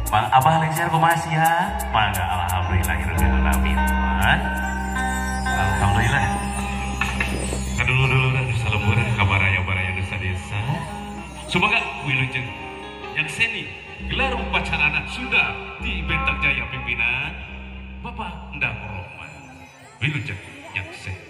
Mang Abah lengser kumaha sia? Mangga alhamdulillahirabbil alamin. Alhamdulillah. Kadulur-dulur anu salembur kabaraya-baraya desa-desa. Semoga wilujeng nyakseni gelar upacara adat Sunda di Bentang Jaya pimpinan Bapak Endang Rohman. Wilujeng nyakseni.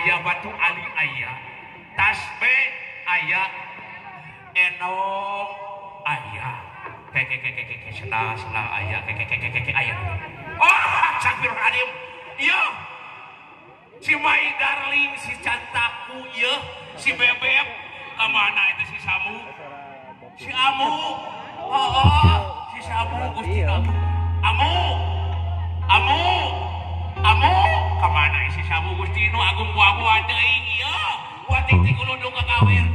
Aya batu ali aya. Tasbih aya. Enong aya. Ke ke sendal aya ke ke aya. Oh, astagfirullahaladzim. Iya. Si my darling, si cantaku ieu, si bebek kemana itu si Samu? Si Amu. Oh, si Samu Gusti Amu. Amu. Amu. Amu kemana si Samu Gusti Nu Agung buah-buah teuing ieu. Buah ting-ting ulundung ka kawir.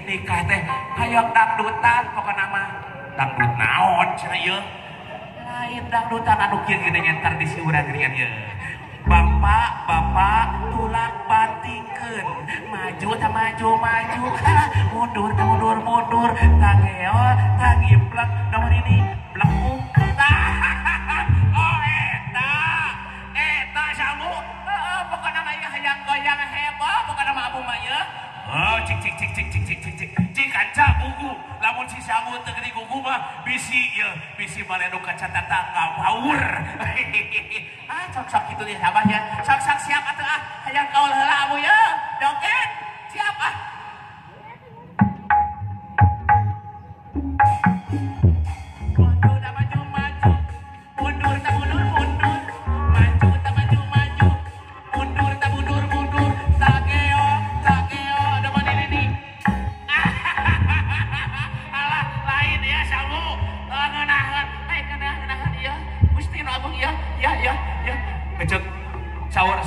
Nikah teh hayang dangdutan pokona mah dangdut naon cenah ieu lain dangdutan anu kieu geuning entar di siuran geuningan ieu bapak bapak tulang bantingkeun maju ta maju maju mundur ta mundur mundur tangeol tangiplek nomor ini blekuk oh eta eta samu heeh pokona mah ieu hayang goyang heboh pokona mah abu mah ieu. Oh, cik cik cik cik cik cik cik cik cik kaca gugu lamun si Samu teu geuning gugu mah bisi ieu bisi balenu kaca tatangga paur. Ah sok sok kitu nih abah ya. Sok sok siap atuh ah hayang kaul heula abu ye. Joget siap ah. Mundur ta maju maju. Mundur ta mundur mundur. Maju ta maju maju. Mundur ta mundur mundur. Tageo tageo.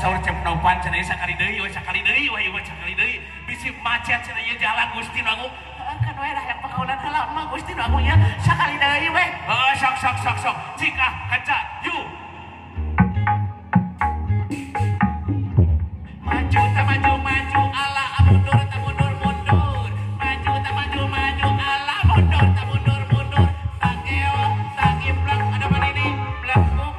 Saur cep nopan cenah ieu sakali deui we sakali deui we ieu sakali deui bisi macet cenah ieu jalan Gusti Nu Agung heuh kan we lah yang pakaulan heula mah Gusti Nu Agung ieu sakali deui we heuh sok sok sok sok cik ah kaca yuk maju ta maju maju ala mundur ta mundur mundur maju ta maju maju ala mundur ta mundur mundur tangeo tangiplek ada mana ini blekuk.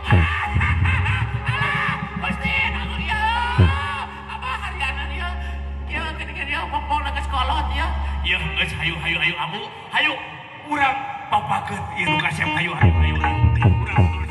Ya, geus hayu hayu hayu amu, hayu urang papakeun ieu nu kasep hayu hayu hayu urang.